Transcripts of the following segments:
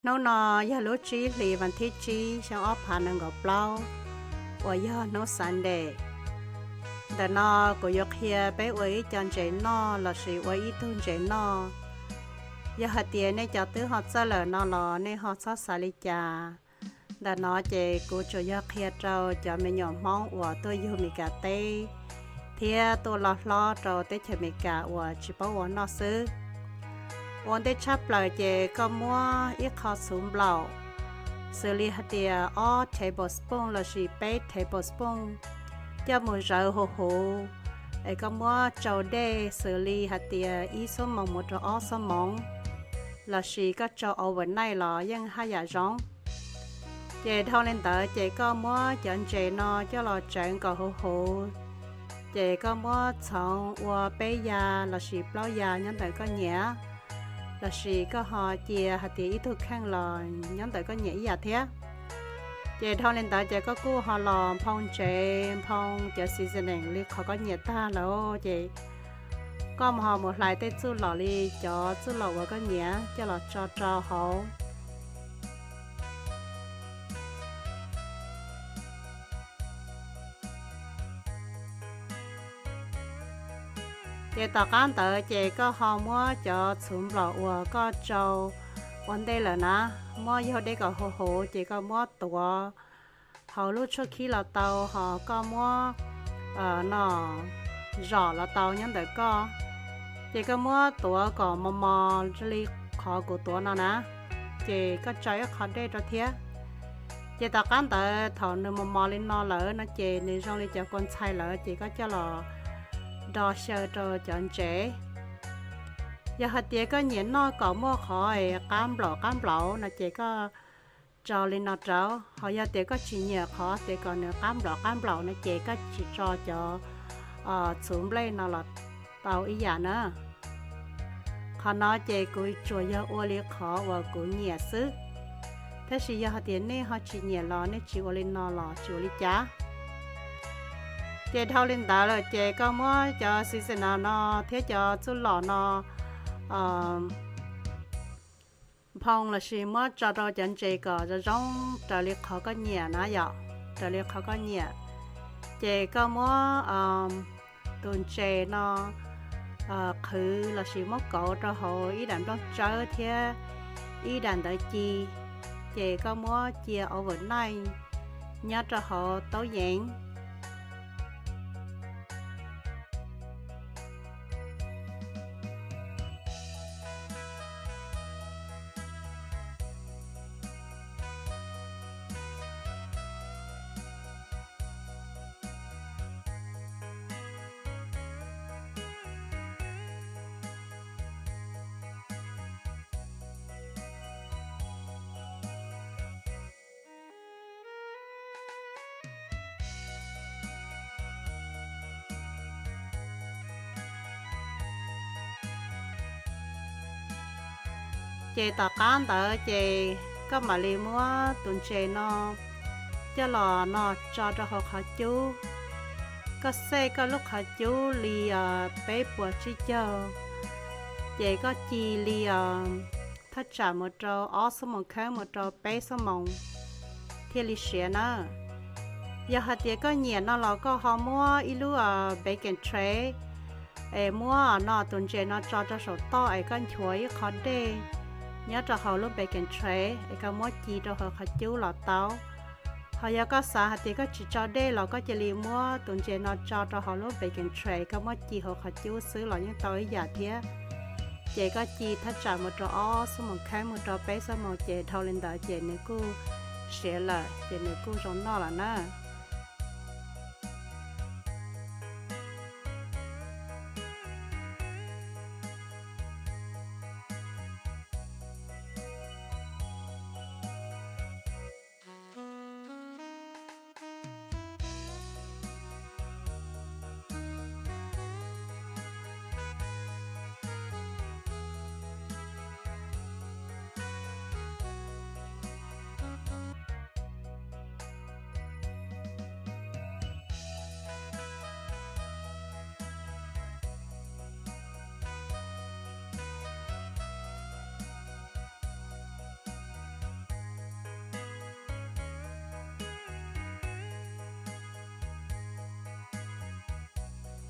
Hnub no yog lub tsib hlis vas thib tsib xyoo ob phav nees nkaum plaub uas yog hnub Sunday. Ntawm no kuv yuav qhia peb ua ib co ntses noj lossis ua ib tug ntses noj. Yog hais tias nej cov twb ho txawj lawm no los nej ho txhob xav li cas. Ntawm no ces kuv tsuas yog qhia rau cov me nyuam Hmoob uas tuaj yug Meskas teb thiab tuaj loj hlob rau teb chaws Amelikas uas tsis paub ua noj xwb. Ua ntej tshaj plaws ces koj muab ib qho txhuv nplaum, xws li hais tias ob table spoon lossis peb table spoon, coj mus zawv huv huv, es koj muab tsau dej xws li hais tias ib xuab moos mus rau ob xuab moos, lossis koj tsau overnight los yeej haj yam zoo. Ces dhau li ntawd ces koj muab cov ntses no coj los tsawv nkaus huv huv, ces koj muab txhoov ua peb ya lossis plaub ya nyob ntawm koj nyiam, lossis koj ho cia hais tias ib tug kheej los nyob ntawm koj nyiam ib yam thiab. Ces dhau li ntawd ces koj kuj ho los nphoo ntsev nphoo cov seasoning li qhov koj nyiam tag lawm ces koj ho mus hlais tej txuj lom li cov txuj lom uas koj nyiam coj los tso rau hauv. Ces tom qab ntawd ces koj ho muab cov txhuv nplaum uas koj tsau ua ntej lawm na, muab yaug dej kom huv huv ces koj muab tuav hauv lub tshuaj khib los tau, ho koj muab no zom los tau nyob ntawm koj. Ces koj muab tuav kom mos mos li qhov kuv tuav no na, ces koj tso ib qho dej rau thiab. Ces tom qab ntawd thaum nws mos mos li no lawm no ces nws zoo li cov kua ntxhais lawm ces koj coj los do xyaw rau cov ntsev. Yog hais tias koj nyiam noj kom muaj qhov qab nplaum qab nplaum no ces koj tso li no rau, ho yog tias koj tsis nyiam qhov tias kom nws qab nplaum qab nplaum no ces koj tsis tso cov txhuv nplej no los tau ib yam na. Qhov no ces kuv tsuas yog ua li qhov uas kuv nyiam xwb, tab sis yog hais tias nej ho tsis nyiam los nej tsis ua li no los tsis ua li cas. Ces dhau li ntawd lawm ces koj muab cov seasoning no thiab cov txuj lom no nphoo lossis muab tso rau cov ntses kom zoo zoo raws li qhov koj nyiam na yom, raws li qhov koj nyiam. Ces koj muab tus ntses no qhwv lossis muab kauv rau hauv ib daim nplooj tsawb thiab ib daim ntawv ci, ces koj muab cia overnight nyob rau hauv taub yees. Ces tom qab ntawd ces koj mam li muab tus ntses no coj los no tso rau hauv qhov cub. Koj xej koj lub qhov cub li peb puas tsib caug, ces koj ci li thaj tsam mus rau ob xuab moos kheeb mus rau peb xuab moos thiaj li siav na. Yog hais tias koj nyiam no los koj ho muab ib lub baking tray es muab no tus ntses no tso rau saum toj es koj nchuav ib qho dej nyob rau hauv lub baking tray es koj muab ci rau hauv qhov cub los tau. Ho yog koj xav hais tias koj tsis tso dej los koj cia li muab tus ntses no tso rau hauv lub baking tray, koj muab ci hauv qhov cub xwb los yeej tau ib yam thiab. Ces koj ci thaj tsam mus rau ob xuab moos kheeb mus rau peb xuab moos ces dhau li ntawd ces nws kuj siav lawm ces nws kuj zoo noj lawm na.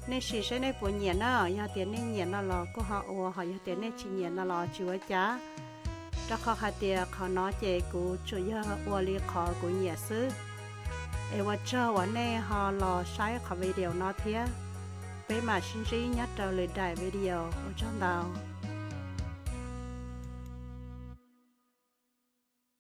Nej sim saib nej puas nyiam na, yog tias nej nyiam no los kuj ho ua, ho yog tias nej tsis nyiam no los tsis ua cas. Rau qhov hais tias qhov no ces kuv tsuas yog ua li qhov kuv nyiam xwb. Es ua tsaug uas nej ho los saib qhov video no thiab. Peb mam sib ntsib nyob rau lwm daim video, ua tsaug ntau.